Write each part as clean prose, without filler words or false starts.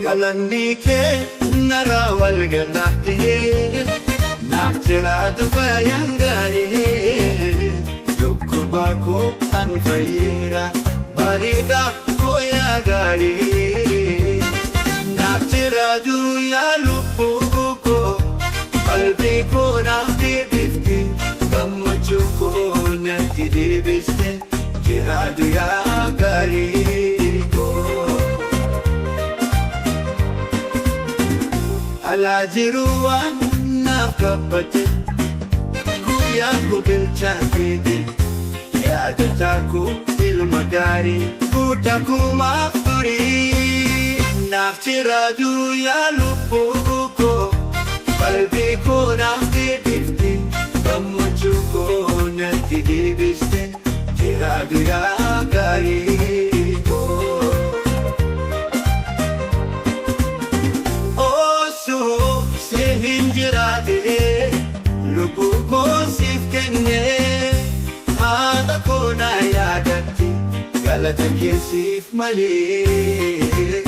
Galanni kee narraa wal gannaatee naaf jiraatu fayyaan gaarii. Dhukkuba koo an fayyeera bareedaa koo yaa gaarii. Naaf jiraatu yaa lubbuu koo qalbii koo naaf deebifte gammachuu koo natti deebiste jiraatu yaa gaarii koo. Alaa jiru waan naaf gabbate guyyaa koo bilchaatee yaadataa koo ilma gaarii guddaa kumaaf durii. Naaf jiraatu yaa lubbuu koo qalbii koo naaf deebifte gammachuu koo natti deebiste jiraatu yaa gaarii koo. Osoo si hin jiraate lubbuu koo siif kennee haadha koo na yaadatti galata kee siif malee.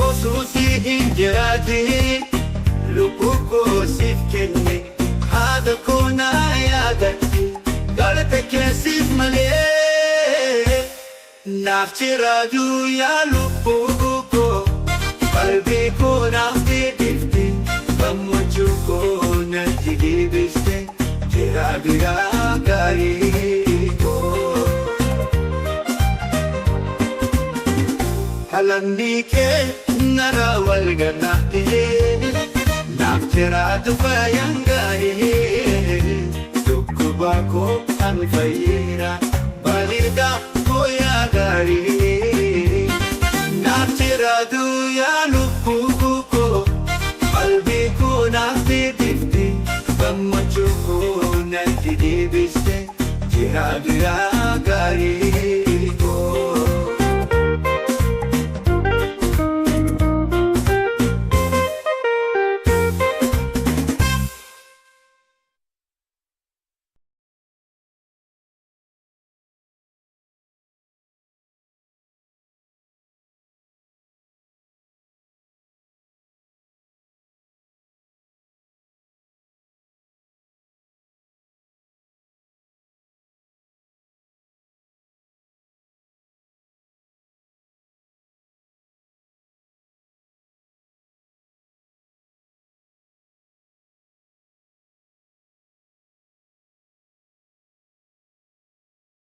Osoo si hin jiraate lubbuu koo siif kenne haadha koo na yaadatti galata kee siif malee. Naaf jiraatu yaa lubbuu koo qalbii koo naaf deebifte gammachuu koo natti deebiste jiraatu yaa gaarii koo. Galanni kee narraa wal gannaatee naaf jiraatu fayyaan gaarii. Dhukkuba koo an fayyeera bareedaa koo yaa gaarii. Naaf jiraatu yaa lubbuu koo qalbii koo naaf deebifte gammachuu koo natti deebiste jiraatu yaa gaarii.